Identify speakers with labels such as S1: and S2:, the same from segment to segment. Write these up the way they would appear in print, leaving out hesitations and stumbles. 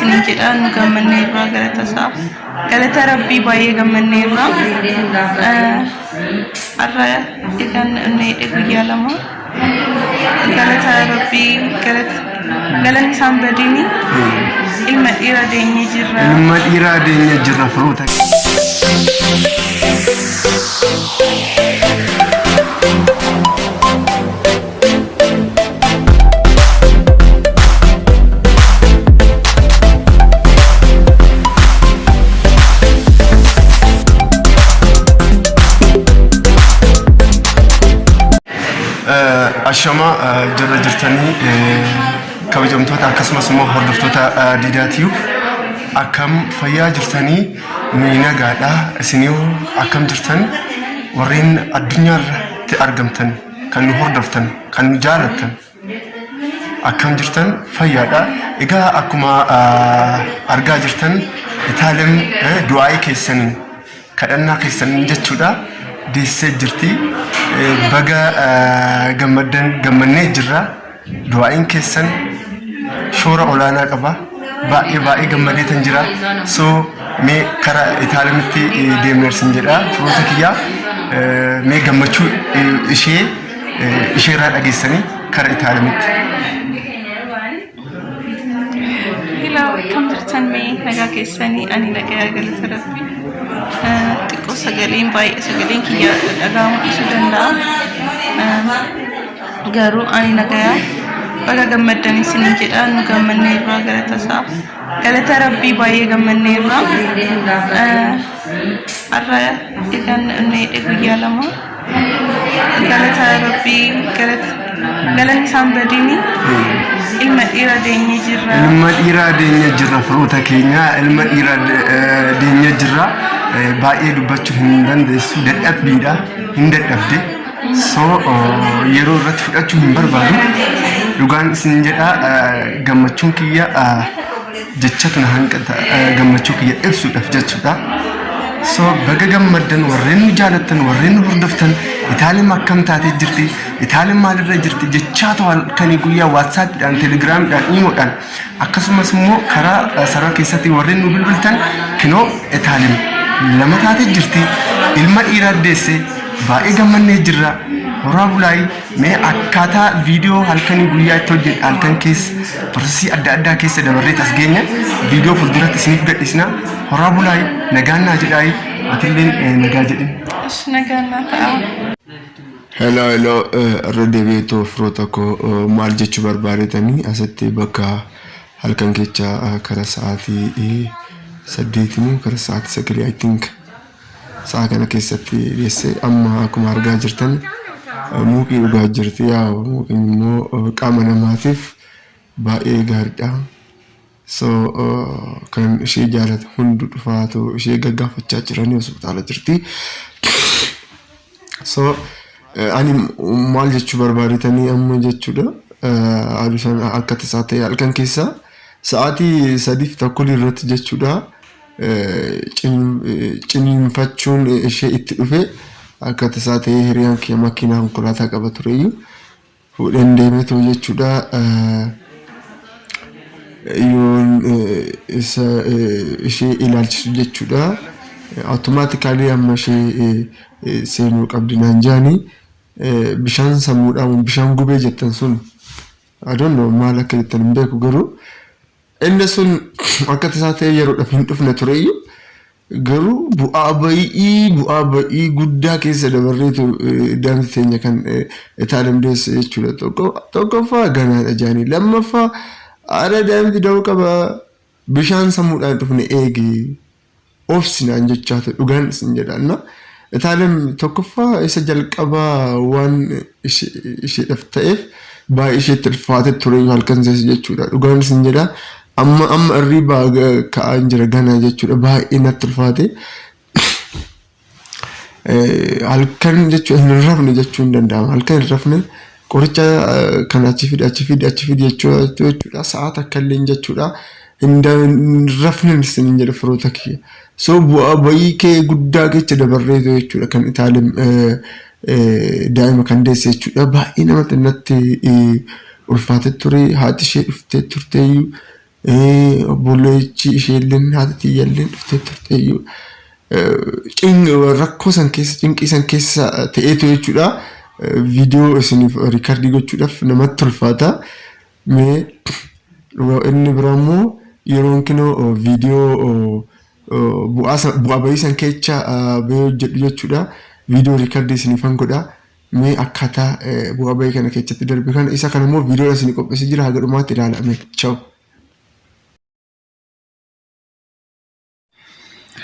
S1: isiniin jedha. Nu gammanneerra, galata isaa, galata Rabbii baay'ee gammanneerra. Har'a egaan inni hidhe guyyaa 2, galata Rabbii, galata galanni isaan badiini, ilma dhiira deenyee jirra.
S2: Ilma dhiiraa deenyee jirra firoota. Ashama, jirra jirtanii kabajamtoota akkasumas immoo hordoftoota Diidaa Tube, akkam fayyaa jirtanii? Nuyi nagaadha, isinii akkam jirtan? Warreen addunyaa irratti argamtan, kan nu hordoftan, kan nu jaalattan, akkam jirtan? Fayyaadha. Egaa akkuma argaa jirtan Itaalem du'aa'ii keessaniin, kadhannaa keessaniin jechuudha, deessee jirti. Baga gammaddan, gammannee jirra. Du'aa'iin keessan shoora olaanaa qaba. Baay'ee baay'ee gammadeetan jira. So mee kara Itaalemitti deemneersin jedha firoota kiyyaa. Mee gammachuu ishee isheerraa dhageessanii kara Itaalemitti.
S1: Hello, akkam jirtan mee? Nagaa keessanii? Ani nagaa, galata Rabbi. Xiqqoo sagaleen, baay'ee sagaleen kiyya dhaga'amuu dhiisuu danda'a. Garuu ani nagayaa. Baga gammaddan isiniin jedha. Nu gammanneerra, galata isaa, galata Rabbii baay'ee gammanneerra. Har'a egaan inni hidhe guyyaa 2, galata Rabbii, galata galanni isaan badiini, ilma dhiira deenyee jirra.
S2: Ilma dhiiraa deenyee jirra firoota keenya, ilma dhiiraa deenyee jirra. Baay'ee dubbachuu hin dandeessu, dadhabbiidha, hin dadhabde. So yeroo irratti fudhachuu hin barbaadu. Dhugaan isin jedha, gammachuun kiyya jechatu na hanqata gammachuu kiyya ibsuudhaaf jechuudha. So baga gammaddan warreen nu jaalattan, warreen nu hordoftan. Itaaleen akkam taatee jirti, Itaaleen maalirra jirti jechaatu halkanii guyyaa WhatsAppiidhaan, Telegiraamiidhaan, Iimoodhaan, akkasumas immoo karaa sarara keessatti warreen nu bilbiltan, kinoo Itaaleen 2 taatee jirti, ilma dhiiraa deesse, baay'ee gammannee jirra. Horaa bulaayi. Mee akkaataa viidiyoo halkanii guyyaa itti hojjedhe, halkan keessa processii adda addaa keessa dabarree as geenya, viidiyoo fuulduratti isiniif gadhiisna. Horaa bulaayi, nagaan naa jedhaayi. Atilleen nagaa jedhin.
S1: Nagaan naa ta'a.
S2: Hello, hello, irra deebi'eetoo firoota koo, maal jechuu barbaadetanii, asitti bakka halkan kecha kara sa'aatii 8 moo kara sa'aatii 9, I think, sa'a kana keessatti deesse. Amma akkuma argaa jirtan muuqii dhugaa jirti. Yaa, muuqiin immoo qaama namaatiif baay'ee gaariidha. So kan ishee jaalatu hundi dhufaatu ishee gaggaafachaa jiranii, hospitaala jirti. So ani maal jechuu barbaadetanii amma jechuudha, aduu sana akka tasaa ta'e halkan keessa sa'aatii sadiif tokkolii irratti jechuudha, ciniinfachuun ishee itti dhufe. Akka tasaa ta'e hiriyaan kiyya makiinaa konkolaataa qaba tureyyuu, fuudheen deemeetoo jechuudha. Yoon isa ishee ilaalchisu jechuudha, automatically amma ishee seenuu qabdi naan jaanii, bishaan sammuudhaan, bishaan gubee jettan sun, I don't know maal akka jettan hin beeku, garuu inni sun akka tasaa ta'e yeroodhaaf hin dhufne tureyyuu, garuu bu'aa ba'ii guddaa keessa dabarreetu daanti teenya kan Itaalem deesse jechuudha. Tokkoffaa ganaadha jaanii, lammaffaa haadha daa'imti da'uu qaba, bishaan sammuudhaan dhufne eegi, obsinaan jechaa ture. Dhugaan isin jedha. Itaalem tokkoffaa isa jalqabaa waan isheedhaaf ta'eef baay'ee isheetti ulfaatee ture halkan seessa jechuudha. Dhugaan isin jedha, amma amma irriibaa ka'aa hin jira ganaa jechuudha, baay'ee natti ulfaate. Halkan jechuudha hin rafne jechuun hin danda'ama. Halkan hin rafne, qoricha kan achi fidi, achi fidi, achi fidi jechuudha. Sa'a takka illee jechuudha. Hin rafne isin jedha firoota kiyya. So bu'aa bayii kee guddaa keessa dabarreetu jechuudha kan Itaalem daa'ima kan deesse jechuudha. Baay'ee namatti natti ulfaate ture. Haati ishee dhuftee turteeyyuu. Obboleechi isheelleen haati tiyyalleen dhuftee turteeyyuu rakkoo san keessa cinqii san keessa ta'eetu jechuudha. Viidiyoo isiniif riikardii gochuudhaaf namatti ulfaata. Mee inni biraa immoo yeroon kinoo viidiyoo bu'aa bahii san keessa bahee hojjedhu jechuudha. Viidiyoo riikardii isiniifan godha. Mee akkaataa bu'aa bahii kana keessatti darbe kana isa kana immoo viidiyoodhaan isinii qopheessee jira haga dhumaatti ilaalaa mee. Ciao.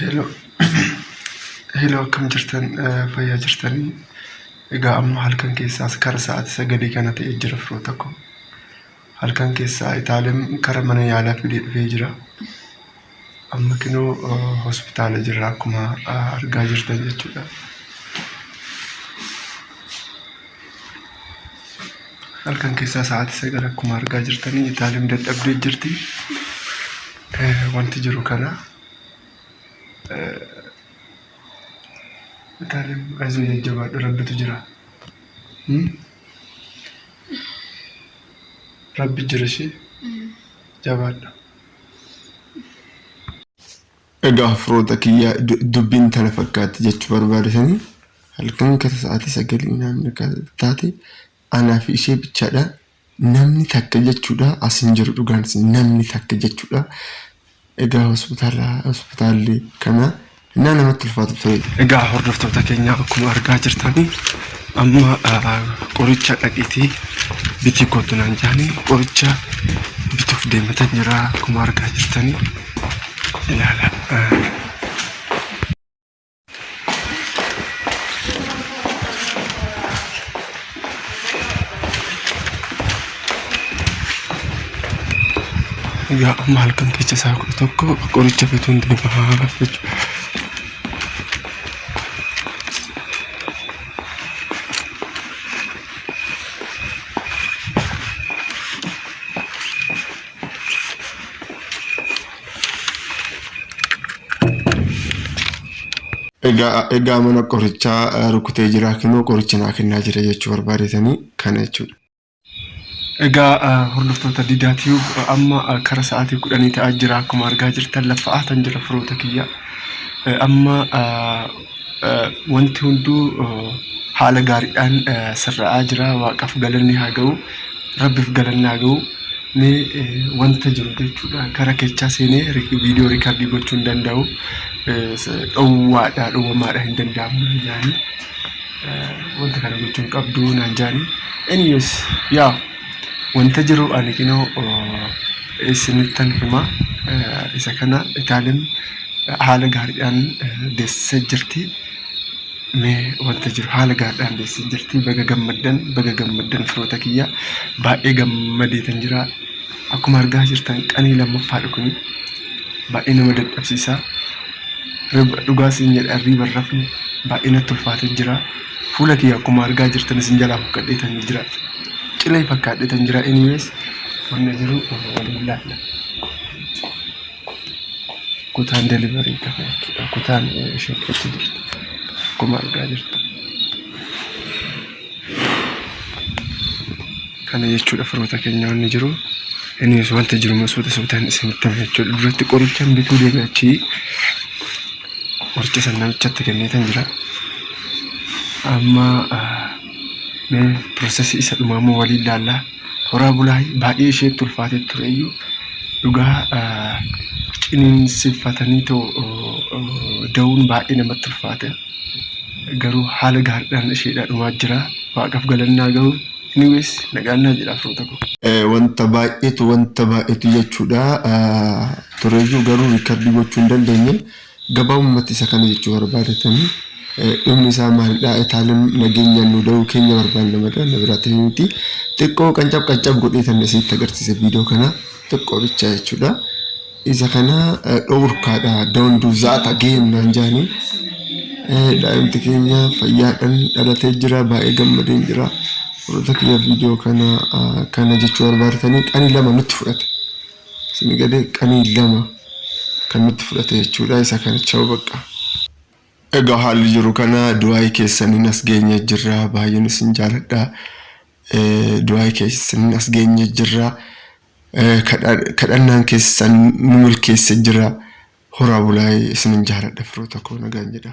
S2: Hello. Hello, akkam jirtan? Fayyaa jirtanii? Egaa amma halkan keessaas kara sa'aatii 9 kana ta'ee jira firoota koo. Halkan keessaa Itaalem kara mana yaalaa fidee dhufee jira. Amma kinoo hospitaala jirra akkuma argaa jirtan jechuudha. Halkan keessaa sa'aatii 9 akkuma argaa jirtanii Itaalem dadhabdee jirti. Wanti jiru kana. Itaalem ayizoo jajjabaadhu rabbitu jira. Rabbi jira ishee jabaadhu. Egaa firoota kiyya dubbiin tana fakkaatti jechuu barbaadetanii halkan kasa sa'aatii 9 namni taate anaa fi ishee bichaadha. Namni takka jechuudha as hin jiru dhugaan isin namni takka jechuudha. Egaa hospitaala hospitaalli kana innaa namatti ulfaatu ture.
S3: Egaa hordoftoota keenya akkuma argaa jirtanii amma qoricha dhaqiitii bitii kottu naan jedhanii qoricha bituuf deematan jira akkuma argaa jirtanii ilaala. Egaa amma halkan keessa isaa 11 qoricha bituun deemaa jechuudha.
S2: Egaa mana qorichaa rukutee jira kinoo qoricha naa kennaa jira jechuu barbaadetanii kana jechuudha.
S3: Egaa hordoftoota Didaa Tube amma kara sa'aatii 10 ta'aa jira akkuma argaa jirtan laffa'aa tan jira firoota kiyya. Amma wanti hunduu haala gaariidhaan sirra'aa jira waaqaaf galanni haa ga'u rabbiif galanni haa ga'u mee wanta jiru jechuudha kara keechaa seenee viidiyoo riikardii gochuu hin danda'u dhowwaadha dhowwamaadha hin danda'amu yaani wanta kana gochuu hin qabdu naan jaani anyways yaa wanta jiru ani kinoo isinittan hima isa kana Itaalin haala gaariidhaan deessisee jirti. Mee wanta jiru haala gaariidhaan deessisee jirti. Baga gammaddan baga gammaddan firoota kiyya baay'ee gammadeetan jira. Akkuma argaa jirtan qanii lammaffaadha kuni baay'ee nama dadhabsiisa. Dhugaa siin jedha hirriiba hin rafne baay'ee natti ulfaatee jira. Fuula kiyya akkuma argaa jirtan isin jalaa huqqadheetan jira. Cilee fakkaadheetan jira. Anyways wanna jiru waliin laalla. Kutaan delivery kana jechuudha. Kutaan isheen keessa jirtu akkuma argaa jirtu. Kana jechuudha firoota keenya wanni jiru. Innis wanta jiru suuta suutaan isinitti hima jechuudha. Duratti qorichaan bituu deeme achii qoricha san namichatti kenneetan jira. Amma mee piroosesii isa dhumaa immoo waliin laallaa. Horaa bulaa baay'ee isheetti ulfaatee ture iyyuu dhugaa ciniinsifatanii too da'uun baay'ee namatti ulfaata. Garuu haala gaariidhaan isheedhaa dhumaa jira. Waaqaaf galanni haa gahu. Anyways nagaan naa jedhaa firoota koo.
S2: Wanta baay'eetu wanta baay'eetu jechuudha tureyyuu garuu riikardii gochuu hin dandeenye. Gabaabumatti isa kana jechuu barbaadatanii dhumni isaa maalidha Itaalin nageenyaan nu da'uu keenya barbaanna malee wanna biraatiif miti. Xiqqoo qancab qancab godhee tan isinitti agarsiise viidiyoo kana xiqqoo bichaa jechuudha. Isa kana dhowurkaadha don't do that again naan jaanii. Daa'imti keenya fayyaadhaan dhalatee jira baay'ee gammadeen jira. Warroota kiyya viidiyoo kana kana jechuu barbaadatanii qanii lama nutti fudhate. Isin galee qanii lama kan nutti fudhate jechuudha isa kana cha'u bakka. Egaa haalli jiru kana du'aayii keessaniin as geenye jirra baay'een isin jaaladha. Du'aayii keessaniin as geenye jirra. Kadhannaan keessan nu milkeessa jira. Horaa bulaa, isinin jaaladha firoota koo, nagaan jedha.